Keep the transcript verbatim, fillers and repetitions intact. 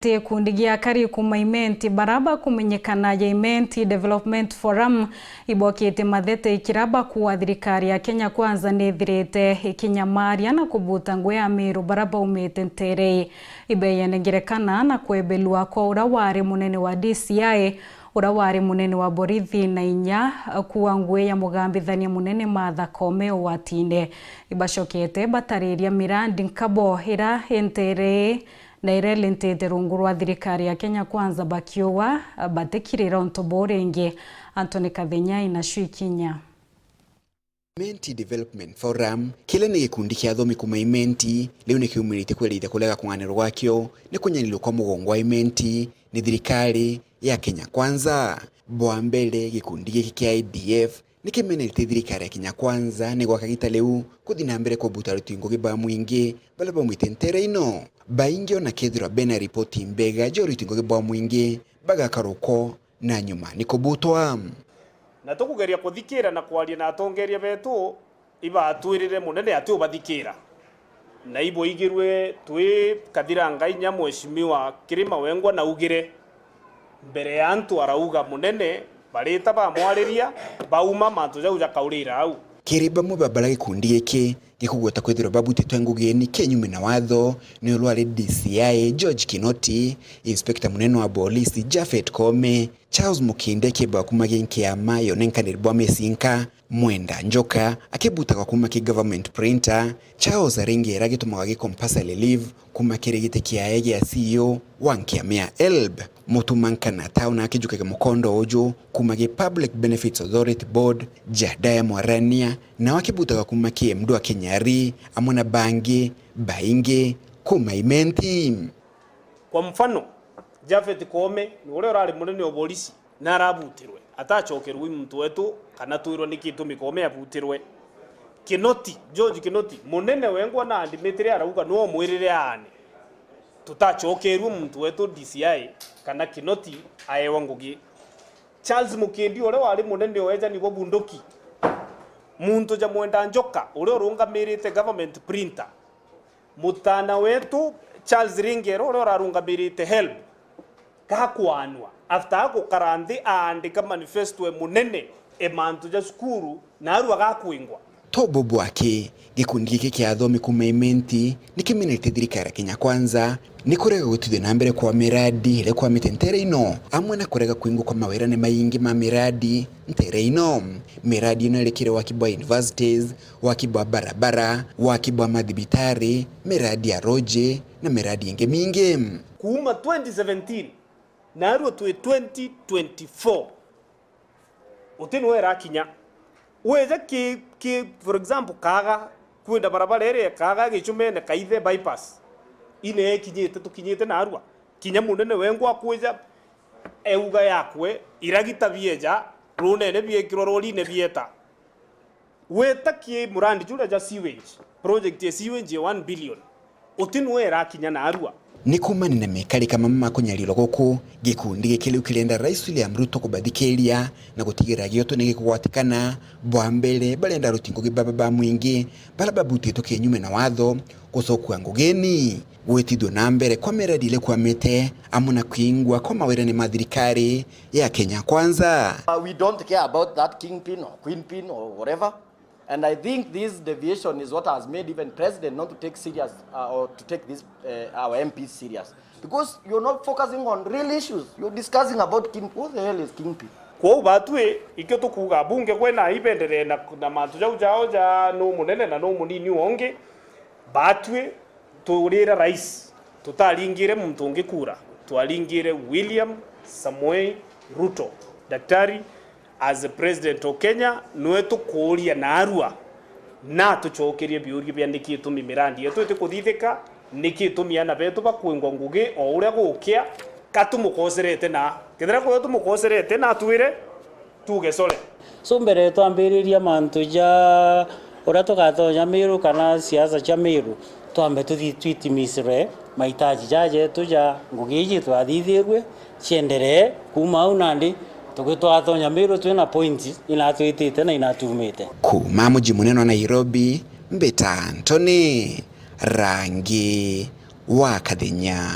Ti gikundi gia akari kuuma Imenti bara bakumenyekana ja Imenti Development Forum ibokitie mathete ikira bakua thirikari ya Kenya Kwanza nithirite ikinyamaria na kubuta ngugi ya Amiru bara baumite ntere ii. Ibeeyene ngerekana na kwebelua kwa uria wari munene wa D C I, uria wari munene wa borithi na inya kuua ngugi ya mugambithania munene Martha Koome ugwatine. Ibacokete batariria mirandi nkabo ira i ntere ii na iria ilintite rungu rwa thirikari ya Kenya Kwanza bakiuga batikirira untu buu ringi. Anthony Kathenya ina cio ikinya. Imenti Development Forum, kiria ni gikundi kia athomi kuuma Imenti, riu ni kiumiritie kwerithia kurega kung'anirwa gwakio ni kunyanirua kwa mugongo wa Imenti ni thirikari ya Kenya Kwanza. Bwa mbere, gikundi giki kia I D F ni kimenete thirikari ya Kenya Kwanza ni gwa kagita riu kuthi na mbere kubuta aruti ngugi ba mwingi baria baumite ntere ino. Baingi ona kethirwa bena ripoti mbega ja uruti ngugi bwa mwingi bagaka ruko na nyuma ni kubutwa. Na tukugeria kuthikira na kwaria na atongeria betu ibatwirire munene ati ubathikira. Na iboigirwe twi Kathiranga inya Mheshimiwa Kirima Wengwa naugire mbere ya antu arauga munene barita bamwariria bauma mantu jau jakaurira au. Kiri bamwe ba bara gikundi giki gikugweta kwithirwa babutitwe ngugini kinyume na watho ni urwari D C I George Kinoti, Inspector munene wa bolisi Japhet Koome, Charles Mukindi akibwa kuuma gi nkiama yonenkaniri bwa misinka, Mwenda Njoka akibutagwa kuuma ki government printer, Charles Aringera agitumagwa gi compulsory leave kuuma kiri giti kiae gia C E O wa nkiama ya helb. Mutuma Nkana Tau na akijukaga mukondo uju kuuma gi Public Benefits Authority Board, Jedediah Mwarania nao akibutagwa kuuma ki M D wa Kinyari, amwe na bangi baingi kuuma Imenti. Kwa mfano, Japhet Koome ni uria urari munene wa borisi na arabutirwe, atacokerwe i muntu wetu kana twirwa niki gitumi Koome abutirwe. Kinoti, George Kinoti, munene wengwa na andimitire arauga no mwirire aane, tutacokerwe muntu wetu D C I kana Kinoti aewa ngugi. Charles Mukindi uria wari munene wa ejani bwa bunduki, muntu ja Mwenda Njoka uria urungamirite government printer, mutana wetu Charles Ringero uria urarungamirite helb gakwanwa after agukara nthi aandika manifesto e munene e mantu ja cukuru na arua gakwingwa. Tobo bwake, gikundi giki kia athomi kuuma Imenti ni kimenete thirikari ya Kenya Kwanza ni kurega gutithia na mbere kwa miradi iria kwamite ntere ino, amwe na kurega kwingwa kwa mawirane maingi ma miradi ntere ino. Miradi ino iri kiri waki bwa universities, waki bwa barabara, waki bwa mathibitari, miradi ya roji na miradi ingi mingi. Kuuma twenty seventeen narua twi twenty twenty-four, uti niwe irakinya. Wija ki, ki, for example, Kaga, kwinda barabara iri ya Kaga Gichumene Kaithe bypass, ine ikinyite, tukinyite narua. Kinya munene wengwa akwija euga yakwe, iragita bieja, runene biekirwa rorine bieta. Weta ki murandi juria ja sewage, project ya sewage ya one billion, uti niwe irakinya narua. Ni kuumania na mikarika mamwe ma kunyarirwa guku, gikundi giki riu kirenda Rais William Ruto kubathikiria na gutigira gioto ni gikugwatikana. Bwa mbere, barenda aruti ngugi baba ba mwingi baria babutitwe kinyume na watho gucokua ngugini, gwitithua na mbere kwa miradi iria ikwamite, amwe na kwingwa kwa mawirane ma thirikari ya Kenya Kwanza. Uh, we don't care about that kingpin or queenpin or whatever. And I think this deviation is what has made even president not to take serious, uh, or to take this, uh, our M Ps serious. Because you're not focusing on real issues. You're discussing about king. What the hell is kingpin? Kwou batwi, ikio tukuuga bunge kwena ibenderee na, na mantu jau jao ja nu munene na nu munini wongi. Batwi, turira rais, tutaringire muntu ungi kura, twaringire William Samoei Ruto. Daktari, as the president of Kenya, niwe tukuuria narua na atucokerie biuria bia niki itumi mirandi yetu itikuthithika, niki itumi ana betu bakwingwa ngugi o uria gukia, ka tumukoserete na? Kethira kwithirwa tumukoserete na atwire, tuge sore. So, mbere twambiriria mantu ja uria tugatonya Miru kana siasa cia Miru, twambe tuthi twitimisire mahitaji ja jetu ja ngugi iji twathithirue cienderee. Kuuma au nandi tugi-, twatonya Miru twina points inatwitite na inatumite. Kuuma muji munene wa Nairobi, mbita Anthony Rangi wa Kathenya.